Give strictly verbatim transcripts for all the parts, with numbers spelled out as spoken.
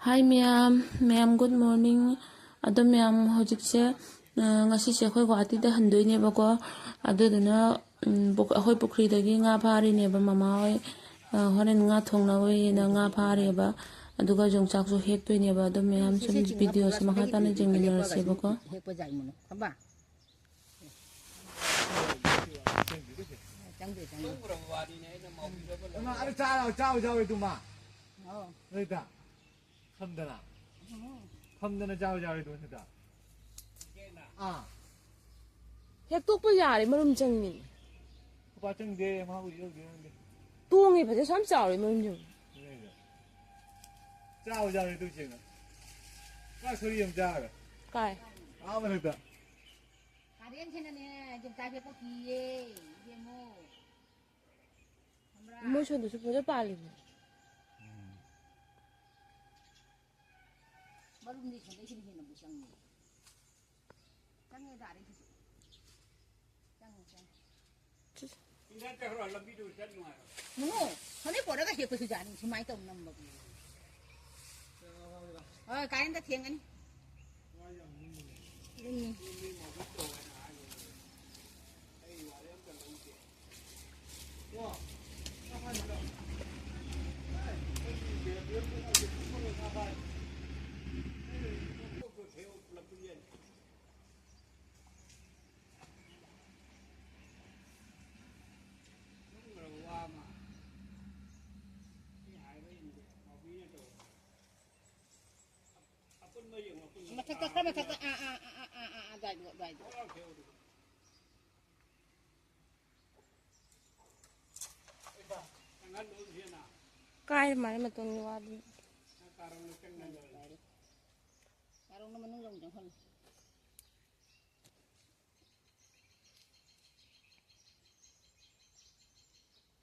Hi ꯃꯌꯥꯝ, ꯃꯌꯥꯝ good morning꯫ ꯑꯗꯣ ꯃꯌꯥꯝ ꯍꯧꯖꯤꯛꯁꯦ, ꯑ, ꯉꯁꯤꯁꯦ ꯑꯩꯈꯣꯏ ꯒꯨꯋꯥꯍꯥꯇꯤꯗ ꯍꯟꯗꯣꯏꯅꯦꯕꯀꯣ꯫ ꯑꯗꯨꯗꯨꯅ, ꯎꯝ, ꯄꯨ-, ꯑꯩꯈꯣꯏ ꯄꯨꯈ꯭ꯔꯤꯗꯒꯤ ꯉꯥ ꯐꯥꯔꯤꯅꯦꯕ ꯃꯃꯥ ꯍꯣꯏ꯫ ꯑ, ꯍꯣꯔꯦꯟ ꯉꯥ ꯊꯣꯡꯅꯕ ꯍꯥꯏꯅ ꯉꯥ ꯐꯥꯔꯤꯑꯕ꯫ ꯑꯗꯨꯒ ꯌꯣꯡꯆꯥꯛꯁꯨ ꯍꯦꯛꯇꯣꯏꯅꯦꯕ꯫ ꯑꯗꯣ ꯃꯌꯥꯝ ꯁꯨꯝ ꯁꯤ ꯆꯤꯡꯉꯥ videoꯁꯦ ꯄꯨꯔꯒ ꯃꯈꯥ ꯇꯥꯅ ꯁꯤꯗꯒꯤ ꯌꯦꯡꯃꯤꯟꯅꯔꯁꯦꯕꯀꯣ꯫ ꯍꯦꯛꯄ ꯌꯥꯏ ꯃꯣꯏꯅ꯫ ꯈꯪꯕ? ꯆꯪꯗꯦ, ꯆꯪꯗꯦ꯫ ꯏꯃꯥ, ꯑꯗꯨ ꯆꯥꯔꯣ, ꯆꯥꯎ, ꯆꯥꯎ, ꯏꯇꯨꯃ꯫ ꯑꯧ꯫ ꯅꯣꯏꯗ꯫ ꯐꯝꯗꯅ꯫ ꯎꯝ꯫ ꯐꯝꯗꯅ ꯆꯥꯎ, ꯆꯥꯎ, ꯏꯇꯨ, ꯁꯤꯗ꯫ ꯑꯥ꯫ ꯍꯦꯛꯇꯣꯛꯄ ꯌꯥꯔꯦ, ꯃꯔꯨꯝ ꯆꯪꯉꯤ꯫ ꯈꯨꯄꯥ ꯆꯪꯗꯦ, ꯃꯥ ꯎꯏ ꯂꯧꯗꯦ ꯈꯪꯗꯦ꯫ ꯇꯣꯡꯉꯦ, ꯐꯖꯅ ꯁꯨꯝ ꯆꯥꯎꯔꯦ ꯃꯔꯨꯝꯁꯤꯡ꯫ ꯑꯗꯨꯅꯦ ꯑꯩꯁꯦ꯫ ꯆꯥꯎ, ꯆꯥꯎ, ꯏꯇꯨ ꯆꯦꯡꯅ꯫ ꯃꯥ ꯁꯣꯔꯤ ꯑꯃ ꯆꯥꯔꯒ꯫ ꯀꯥꯏ? ꯑꯥ ꯃꯊꯛꯇ꯫ ꯀꯥꯔꯦꯟꯁꯤꯅꯅꯦ, ꯌꯣꯡꯆꯥꯛ ꯍꯦꯛꯄ ꯀꯤꯌꯦ, ꯏꯕꯦꯝꯃꯣ꯫ ꯈꯪꯕ꯭ꯔꯥ? ꯃꯣꯏ ꯁꯣꯝꯗꯁꯨ ꯐꯖ ꯄꯥꯜꯂꯤꯕꯅꯤ꯫ ꯎꯝ꯫ ꯃꯔꯨꯝꯗꯤ ꯁꯣꯝꯗꯩꯁꯤꯅ ꯍꯦꯟꯅꯕꯨ ꯆꯪꯉꯤ꯫ ꯆꯪꯉꯦ ꯇꯥꯔꯦ ꯁꯤꯁꯨ꯫ ꯆꯪꯉꯦ, ꯆꯪꯉꯦ꯫ ꯆꯤꯡꯗ ꯆꯠꯈ꯭ꯔꯣ, ꯂꯝꯕꯤꯗꯨ ꯆꯠ ꯅꯨꯡꯉꯥꯏꯔꯣꯏ꯫ ꯅꯨꯡꯉꯨ, ꯐꯅꯦꯛ ꯄꯣꯔꯒ ꯍꯦꯛꯄꯁꯨ ꯌꯥꯅꯤ, ꯁꯨꯃꯥꯏꯅ ꯇꯧ ꯅꯝꯕꯒꯤ꯫ ꯍꯣꯏ, ꯀꯥꯔꯦꯟꯗ ꯊꯦꯡꯒꯅꯤ꯫ ꯎꯝ꯫ ꯃꯊꯛꯇ, ꯈꯔ ꯃꯊꯛꯇ, ꯑꯥ, ꯑꯥ, ꯑꯗꯥꯏꯗꯣ, ꯑꯗꯥꯏꯗꯣ꯫ ꯀꯥꯏ ꯃꯥꯅꯦ ꯃꯇꯣꯟꯒꯤ ꯋꯥꯗꯤ꯫ ꯀꯥꯔꯣꯡꯅ ꯃꯅꯨꯡ ꯌꯧꯅ ꯆꯪꯍꯜꯂꯨ꯫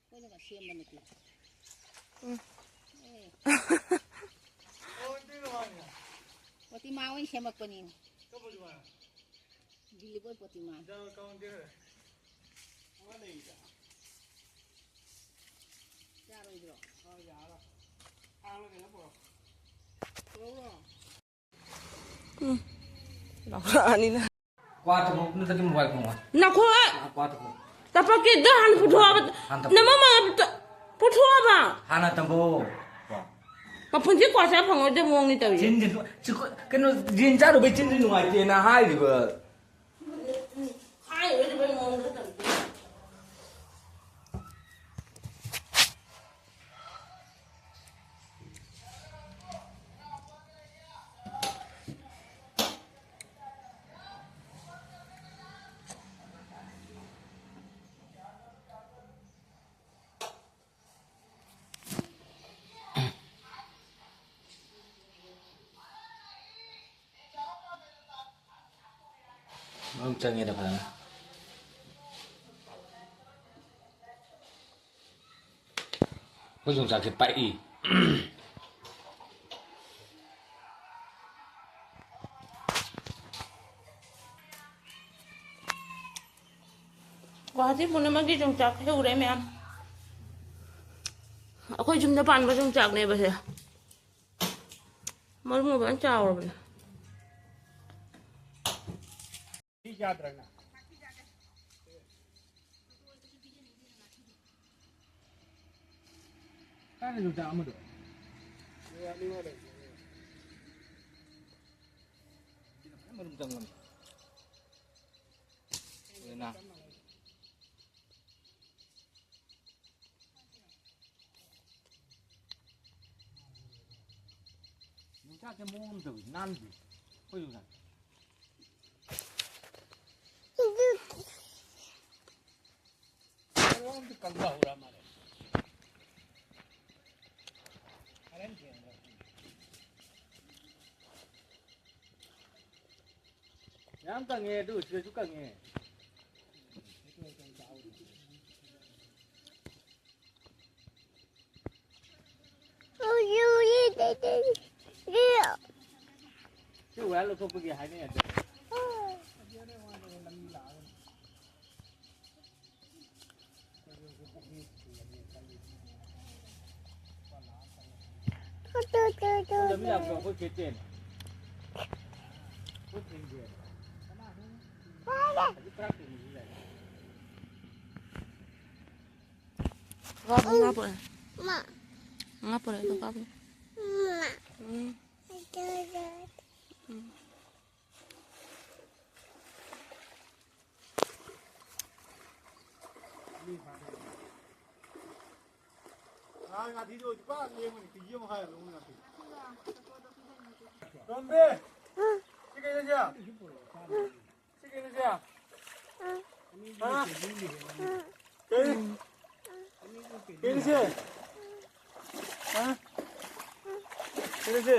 ꯑꯩꯈꯣꯏꯅꯒ ꯁꯦꯝꯕ ꯅꯠꯇꯦ꯫ ꯎꯝ꯫ ꯑꯦ꯫ ꯄ꯭ꯔꯣꯇꯤꯃꯥ ꯑꯣꯏꯅ ꯁꯦꯝꯃꯛꯄꯅꯤ꯫ ꯗꯤꯂꯤꯞ ꯑꯣꯏ ꯄ꯭ꯔꯣꯇꯤꯃꯥ꯫ ꯆꯥꯔꯣꯏꯗ꯭ꯔꯣ? ꯍꯥꯡꯂꯒ ꯄꯨꯔꯛꯑꯣ꯫ ꯎꯝ꯫ ꯂꯥꯎꯔꯛꯑꯅꯤꯅ꯫ ꯀ꯭ꯋꯥ ꯊꯝꯃꯣ, ꯅꯠꯇ꯭ꯔꯗꯤ ꯃꯣꯕꯥꯏꯜ ꯐꯣꯟ ꯋꯥ꯫ ꯅꯈꯣꯏ꯫ ꯀ꯭ꯋꯥ ꯊꯝꯃꯣ꯫ ꯇꯄꯛꯀꯤꯗ ꯍꯥꯟꯅ ꯄꯨꯊꯣꯛꯑꯕ꯫ ꯍꯥꯟꯅ ꯊꯝꯃꯣ꯫ ꯅꯃ ꯃꯉꯥ ꯄꯨꯊꯣꯛꯑꯕ꯫ ꯍꯥꯟꯅ ꯊꯝꯃꯣ꯫ ꯃꯄꯨꯟꯁꯤ ꯀ꯭ꯋꯥ ꯆꯥ ꯐꯪꯉꯣꯏꯗꯕ ꯃꯑꯣꯡꯅꯤ ꯇꯧꯔꯤꯁꯦ꯫ ꯆꯤꯟꯁꯤ ꯅꯨ-, ꯆꯤꯀꯨ-, ꯀꯩꯅꯣ, ꯌꯦꯟ ꯆꯥꯔꯨꯕꯩ ꯆꯤꯟꯁꯤ ꯅꯨꯡꯉꯥꯏꯇꯦꯅ ꯍꯥꯏꯔꯤꯕ꯫ ꯍꯥꯏꯔꯨꯕꯩ ꯃꯑꯣꯡꯗ ꯇꯧꯔꯤꯁꯦ꯫ ꯃꯅꯨꯡ ꯆꯪꯉꯦꯗ ꯐꯖꯅ꯫ ꯑꯩꯈꯣꯏ ꯌꯣꯡꯆꯥꯛꯁꯦ ꯄꯥꯛꯏ꯫ ꯒꯨꯋꯥꯍꯥꯇꯤ ꯄꯨꯝꯅꯃꯛꯀꯤ ꯌꯣꯡꯆꯥꯛ ꯍꯦꯛꯎꯔꯦ ꯃꯌꯥꯝ꯫ ꯑꯩꯈꯣꯏ ꯌꯨꯝꯗ ꯄꯥꯟꯕ ꯌꯣꯡꯆꯥꯛꯅꯦꯕ ꯁꯦ꯫ ꯃꯔꯨ ꯐꯖꯅ ꯆꯥꯎꯔꯕꯅꯦ꯫ ꯀꯥꯏꯗ ꯌꯣꯡꯆꯥꯛ ꯑꯃꯗꯣ? ꯁꯤꯅ ꯐꯖꯅ ꯃꯔꯨꯝ ꯆꯪꯕꯅꯤ꯫ ꯑꯗꯨꯅ ꯌꯣꯡꯆꯥꯛꯁꯦ ꯃꯑꯣꯡ ꯑꯃ ꯇꯧꯏ, ꯅꯥꯟꯗꯦ꯫ ꯑꯩꯈꯣꯏ ꯌꯣꯡꯆꯥꯛ꯫ ꯃꯑꯣꯡ ꯑꯃ ꯀꯪꯕ ꯍꯧꯔ ꯃꯥꯜꯂꯦ꯫ ꯌꯥꯝ ꯀꯪꯉꯦ, ꯑꯗꯨ ꯁꯤꯗꯁꯨ ꯀꯪꯉꯦ꯫ ꯁꯤ ꯋꯥꯌꯔ ꯂꯧꯊꯣꯛꯄꯒꯤ ꯍꯥꯏꯅꯩ ꯑꯗꯣ꯫ ꯂꯝꯕꯤ ꯂꯥꯛꯄꯗꯣ ꯑꯩꯈꯣꯏ ꯆꯦ ꯇꯦꯟ꯫ ꯑꯩꯈꯣꯏ ꯊꯦꯡꯗꯦ꯫ ꯍꯧꯖꯤꯛ ꯈꯔ ꯊꯦꯡꯅꯁꯤ ꯌꯥꯏ꯫ ꯀꯥꯞꯄꯣ, ꯀꯥꯞꯄꯣ꯫ ꯃꯥ꯫ ꯉꯥ ꯄꯨꯔꯛꯑꯦ, ꯑꯗꯣ ꯀꯥꯞꯄꯣ꯫ ꯃꯥ꯫ ꯎꯝ꯫ ꯎꯝ꯫ ꯉꯥ-, ꯉꯥꯊꯤꯗꯣ ꯄꯨꯔꯥ ꯂꯦꯡꯕꯅꯤ, ꯀꯦ ꯖꯤ ꯑꯃ ꯃꯈꯥꯏ ꯂꯧꯅꯤ ꯉꯥꯊꯤ꯫ ꯇꯣꯝꯕꯤ! ꯁꯤ ꯀꯩꯅꯣ ꯁꯤ? ꯁꯤ ꯀꯩꯅꯣ ꯁꯤ? ꯍꯥ? ꯀꯩ? ꯀꯩꯅꯣ ꯁꯤ? ꯍꯥ? ꯀꯩꯅꯣ ꯁꯤ?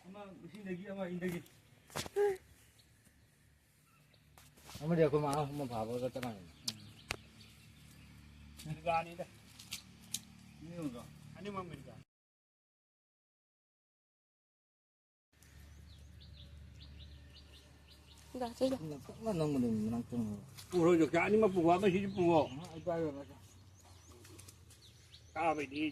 ꯑꯃ ꯏꯁꯤꯡꯗꯒꯤ, ꯑꯃ ꯏꯟꯗꯒꯤ꯫ ꯑꯃꯗꯤ ꯑꯩꯈꯣꯏ ꯃꯥ ꯑꯃ ꯐꯥꯕꯒ ꯆꯞ ꯃꯥꯟꯅꯩ꯫ ꯃꯤꯔꯒꯥꯅꯤꯗ꯫ ꯃꯤꯔꯒꯥ꯫ ꯑꯅꯤꯃꯛ ꯃꯤꯔꯒꯥ꯫ ꯗꯥ, ꯆꯠꯂꯣ꯫ ꯅꯪ ꯄꯨꯡꯅꯪ ꯅꯪꯕꯗꯨꯅꯤ ꯅꯪ ꯆꯨꯝꯃꯦ꯫ ꯄꯨꯔꯣ, ꯌꯣꯡꯆꯥꯛ ꯑꯅꯤꯃꯛ ꯄꯨꯔꯣ, ꯑꯃ ꯁꯤꯁꯨ ꯄꯨꯔꯣ꯫ ꯑꯍ, ꯑꯩ ꯄꯥꯏꯔꯣꯏ, ꯄꯥꯏꯔꯣꯏ꯫ ꯆꯥꯕꯩꯗꯤ